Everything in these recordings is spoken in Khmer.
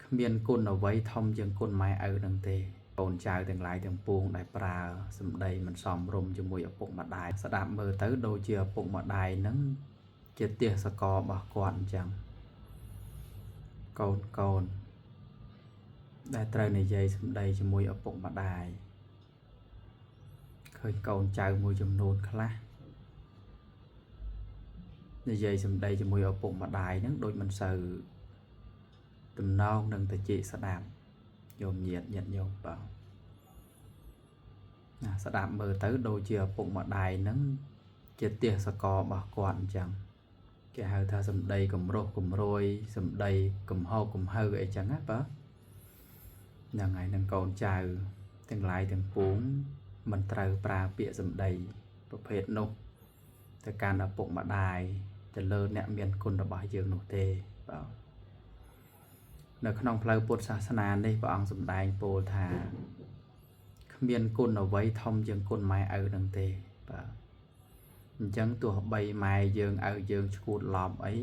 គ្មានគុណអ្វីធំជាងគុណម៉ែឪនឹងទេកូនចៅទាំងឡាយទាំងពួងដែលប្រើសម្ដីមិនសមរម្យជាមួយឪពុកម្ដាយស្ដាប់មើលទៅដូចជាឪពុកម្ដាយនឹងជាទាសកររបស់គាត់អញ្ចឹងកូនកូនដែលត្រូវនិយាយសម្ដីជាមួយឪពុកម្ដាយឃើញកូនចៅមួយចំនួនខ្លះនិយាយសម្ដីជាមួយឪពុកម្ដាយហ្នឹងដូចមិនសូវទំនងនឹងតិចស្ដាប់ញោមញាតញាតញោមបើណាស្ដាប់មើលទៅដូចជាឪពុកម្ដាយហ្នឹងជាទាសកររបស់គាត់អញ្ចឹងគេហៅថាសម្ដីគម្រោះគម្រោយសម្ដីកំហោកំហៅអីចឹងណាបើហ្នឹងហើយនឹងកូនចៅទាំងឡាយទាំងពួងមិនត្រូវប្រើពាក្យសម្ដីប្រភេទនោះទៅកាន់ឪពុកម្ដាយទៅលើអ្នកមានគុណរបស់យើងនោះទេបាទនៅក្នុងផ្លូវពុទ្ធសាសនានេះព្រះអង្គសម្ដែងពោលថាគ្មានគុណអ្វីធំជាងគុណម៉ែឪនឹងទេបាទអញ្ចឹងទោះបីម៉ែយើងឪយើងឈួតឡប់អី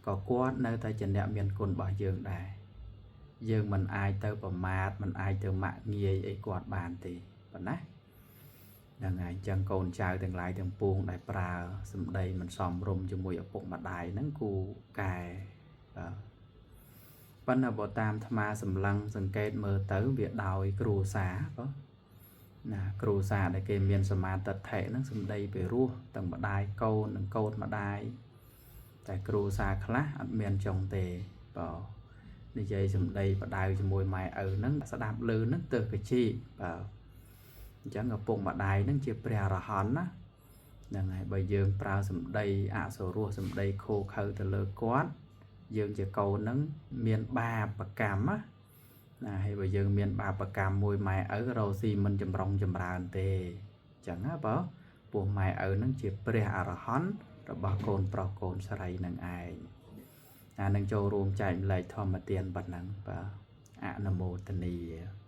ក៏គាត់នៅតែជាអ្នកមានគុណរបស់យើងដែរយើងមិនអាចទៅប្រមាថមិនអាចទៅមាក់ងាយអីគាត់បានទេប៉ុណ្ណាហ្នឹងហើយអញ្ចឹងកូនចៅទាំងឡាយទាំងពួងដែលប្រើសម្ដីមិនសមរម្យជាមួយឪពុកម្ដាយហ្នឹងគូកែបាទប៉ុន្តែបើតាមអាត្មាសម្លឹងសង្កេតមើលទៅវាដោយគ្រួសារបើណាគ្រួសារដែលគេមានសមាទិដ្ឋិហ្នឹងសម្ដីពីរោះទាំងម្ដាយកូននិងកូនម្ដាយតែគ្រួសារខ្លះអត់មានចង់ទេបើនិយាយសម្ដីបដៅជាមួយម៉ែឪហ្នឹងស្ដាប់ឮហ្នឹងទៅកជីបាទអញ្ចឹងឪពុកម្ដាយហ្នឹងជាព្រះអរហន្តណាហ្នឹងហើយបើយើងប្រើសម្ដីអសុរោះសម្ដីខូខើទៅលើគាត់យើងជាកូនហ្នឹងមានបាបកម្មណាណាហើយបើយើងមានបាបកម្មមួយម៉ែឪរកស៊ីមិនចម្រុងចម្រើនទេអញ្ចឹងណាបើពោះម៉ែឪហ្នឹងជាព្រះអរហន្តរបស់កូនប្រុសកូនស្រីនឹងឯងអានឹងចូលរួមចែកម្លែកធម្មទានប៉ុណ្ណឹងបាទអនុមោទនី។